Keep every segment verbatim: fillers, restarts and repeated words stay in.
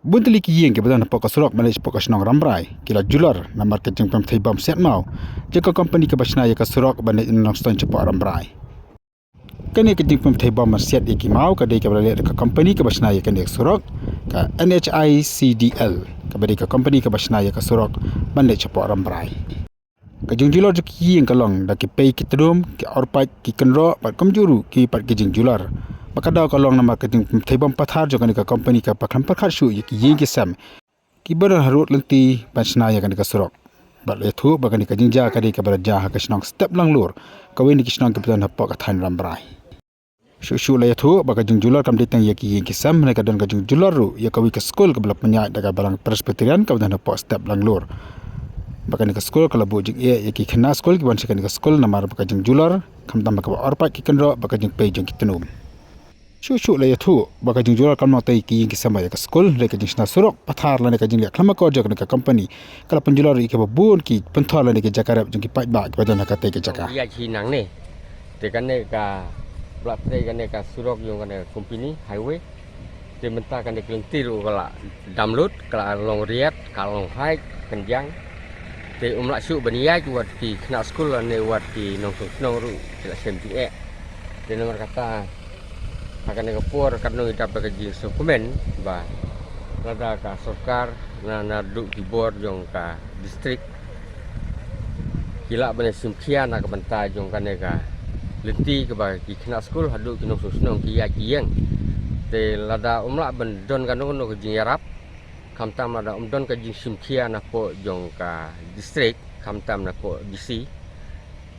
Bun tylli ki ïing kiba don hapoh ka surok ban leit shapoh ka shnong Rambrai ki la julor namar ka jingpynpthei bom siat maw jong ka kompani kaba shna ïa ka surok ban leit na Nongstoiñ shapoh Rambrai. Kane ka jingpynpthei bom ban siat ïa ki maw ka dei kaba la leh da ka kompani kaba shna ïa kane ka surok, ka N H I C D L, kaba dei ka kompani kaba shna ïa ka surok ban leit shapoh Rambrai. Ka jingjulor jong ki ïing ka long da ki pei ki tnum, ki orpait, ki kynroh bad kumjuh ruh ki pat ki jingjulor. Bad ka daw ka long namar ka jingpynpthei bom pathar jong kane ka kompani kaba khlem pyrkhat shuh ïa ki ïing ki sem kiba don harud lynti ban shna ïa kane ka surok. Bad la ïathuh ba kane ka jingjia ka dei kaba la jia ha ka shnong Step Langlur, kawei na ki shnong kiba don hapoh ka thaiñ Rambrai. Shuh shuh la ïathuh ba ka jingjulor kam dei tang ïa ki ïing ki sem, hynrei ka don ka jingjulor ruh ïa kawei ka skul kaba la pynïaid da ka Balang Presbyterian kaba don hapoh Step Langlur. Ba kane ka skul ka la buh jingeh ïa ki khynnah skul kiba wan sha kane ka skul namar ba ka jingjulor, khamtam ba kaba orpait ki kynroh bad ka jingpei jong ki tnum. Shuh shuh la ïathuh ba ka jingjulor kam long tang ïa ki ïing ki sem bad ïa ka skul, hynrei ka jingshna surok pathar lane ka jingleh khlem akor jong kane ka kompani ka la pynjulor ïa kiba bun ki pynthor lane ki jaka rep jong ki paidbah kiba don ha katei ka jaka. Ïa hi nangne. Te kane ka bla trei kane ka surok jong kane ka kompani highway. Te mynta kane ka lynti ruh ka la dam lut, ka la long riat, ka la long haid, kynjang. Te um lah shuh ban ïaid wat ki khynnah skul lane wat ki nongshong shnong ruh ki la shem jingeh. Te namar kata ha kane ka por ka nongïadap da ka jingsngewkmen ba lada ka sorkar na, naduh ki bor jong ka distrik ki lah ban shim khia na ka bynta jong kane ka lynti kaba ki khynnah skul haduh ki nongshong shnong ki ïaid ki ïeng. Te lada um lah ban don kano kano ka jingïarap, khamtam lada um don ka jingshim khia na poh jong ka distrik, khamtam na poh D C,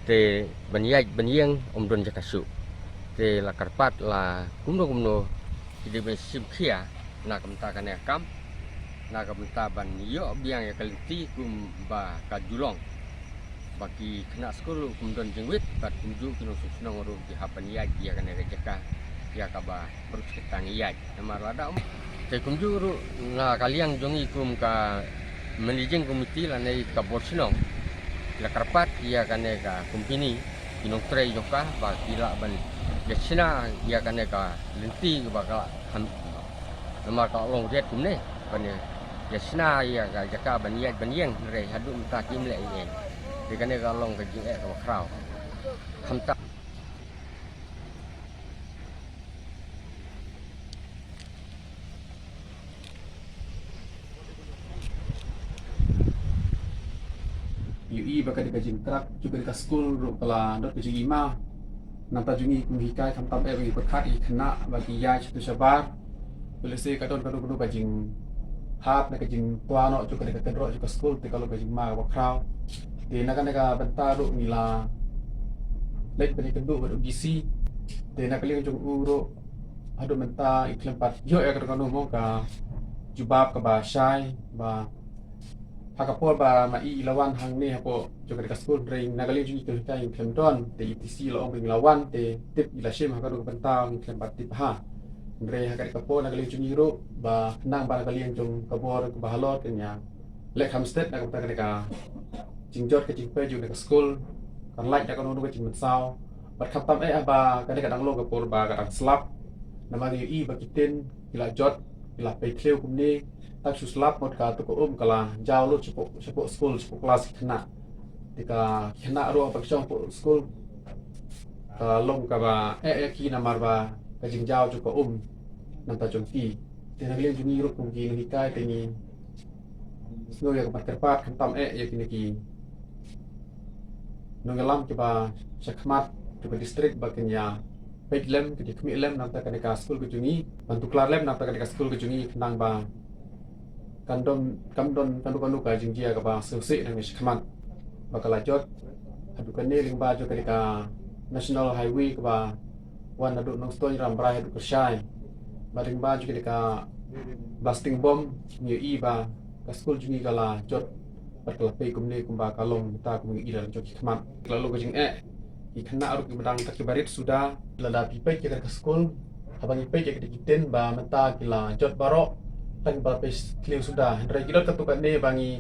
te ban ïaid ban ïeng um don jaka shuh. Te la kyrpad la kumno kumno ki dei ban shim khia na ka bynta kane ka kam, na ka bynta ban ïoh biang ïa ka lynti kumba ka ju long. Ba ki khynnah skul ruh kim don jingwit bad kumjuh ki nongshong shnong ruh ki hap ban ïaid ïa kane ka jaka ïa kaba bruk ki tang ïaid. Namar lada um. Te kumjuh ruh na ka liang jong ngi kum ka managing committee lane ka bor shnong la kyrpad ïa kane ka kompani ki nongtrei jong ka ba ki lah ban ïa shna ïa kane ka lynti ba ka lah kham. Namar ka long riat kumne ban ïa shna ïa ka jaka ban ïaid ban ïeng, hynrei haduh mynta kim leh ei ei. Te kane ka long ka jingeh kaba khraw. Khamtam. Ïohi ba ka dei ka jingkrak jong ka dei ka skul ruh ka la dot ka jingima. Nangta jong ngi kum hikai khamtam eh ba ngi pyrkhat ïa ki khynnah ba ki ïaid shato shabar. Ba lehse ka don kano kano ka jinghap na ka jingtwa noh jong ka dei ka kynroh jong ka skul te ka long ka jingma kaba khraw. Te na kane ka bynta ruh ngi la leit ban ïakynduh bad u D C. Te na ka liang jong u ruh haduh mynta ngi khlem pat ïoh ïa ka dei kano mo ka jubab kaba shai ba ha ka por ba ma i i la wan hangne hapoh jong ka dei ka skul, hynrei na ka liang jong ngi khlem don te i T C la ong ba ngi la wan te tip i la shim ha ka dei ka bynta ngi khlem pat tip ha. Hynrei ha ka dei ka por na ka liang jong ngi ruh ba khnang ba na ka liang jong ka bor kaba halor kan ïa leh kham stet na ka bynta ka dei ka jingjot ka jingpei jong ka dei ka skul kan lait da kano kano ka jingmynsaw. Bad khamtam eh ba ka dei ka dang long ka por ba ka dang slap. Namar ngi ïohi ba ki tin ki la jot ki la pei thliew kumne. Tang shu slap mut ka tu ka um ka la jaw lut shapoh, shapoh skul, shapoh klas ki khynnah. Te ka khynnah ruh ba ki shong hapoh skul ka long kaba eh ïa ki namar ba ka jingjaw jong ka um nangta jong ki. Te na ka liang jong ngi ruh kum ki nonghikai te ngi sngew ïa ka mat kyrpad khamtam eh ïa kine ki nongïalam kiba shakhmat kiba distrik ba kin ïa peit lem, kin ïa khmih lem nangta kane ka skul ka jong ngi, ban tuklar lem nangta kane ka skul ka jong ngi khnang ba kan don, kan don kano kano ka jingjia kaba sngewsih na ka shakhmat. Ba ka la jot haduh kane lyngba jong kane ka National Highway kaba wan haduh Nongstoiñ, Rambrai haduh Kyrshai. Bad lyngba jong kane ka blasting bomb ngi ïohi ba ka skul jong ngi ka la jot bad ka la pei kumne kumba ka long mynta kumba ngi ïohi da la jong ki khmat. Ka la long ka jingeh. Ki khynnah ruh kiba dang kat kiba rit suda, lada phi peit ïa ka skul, haba ngi peit ïa ki tin ba mynta ki la jot baroh, tang ba pei thliew suda. Hynrei ki dot katto katne ba ngi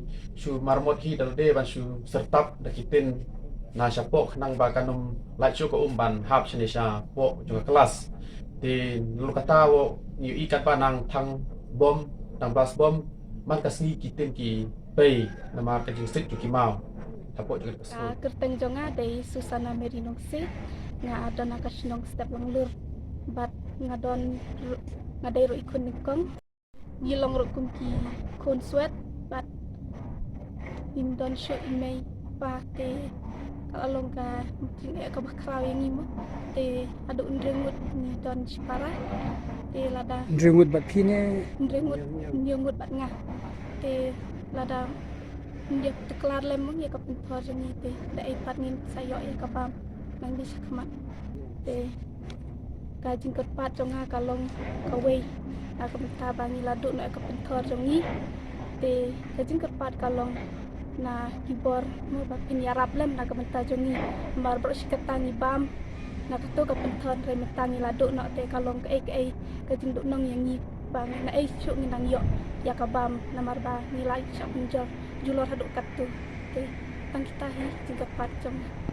shu marmot hi da lade ban shu syrtap da ki tin na shapoh khnang ba kan ym lait shuh ka um ban hap shane shapoh jong ka klas. Te nalor kata ruh ngi ïohi katba nang thang bom dang blast bom, man ka sngi ki tin ki pei namar ka jingsit jong ki maw. Hapoh jong ka Ka sngi. Kyrteng jong nga dei Susana Mary Nongsi. Nga don ha ka shnong Step Langlur. Bad nga don ru-, nga dei ruh i khun nyngkong. Ngi long ruh kum ki khun swet bad ngim don shuh i mei pa te ka la long ka jingeh kaba khraw ïa ngi mo. Te haduh hynriew ngut ngi don shipara. Te lada Hynriew ngut bad phi ne? hynriew ngut, hynriew ngut bad nga. Te lada ngim ïa tyklar lem mo ïa ka pynthor jong ngi te da ei pat ngin sa ïoh ïa ka bam nang dei shakhmat. Te ka jingkyrpad jong nga ka long kawei na ka bynta ba ngi la duh noh ïa ka pynthor jong ngi. Te ka jingkyrpad ka long na ki bor mo ba phin ïarap lem na ka bynta jong ngi. Namar baroh shi katta ngi bam na kato ka pynthor, hynrei mynta ngi la duh noh te ka long kaei kaei ka jingduhnong ïa ngi ba ngi na ei shuh ngin nang ïoh ïa ka bam namar ba ngi la shah pynjor julor haduh katto. Te tang kita hi jingkyrpad jong nga.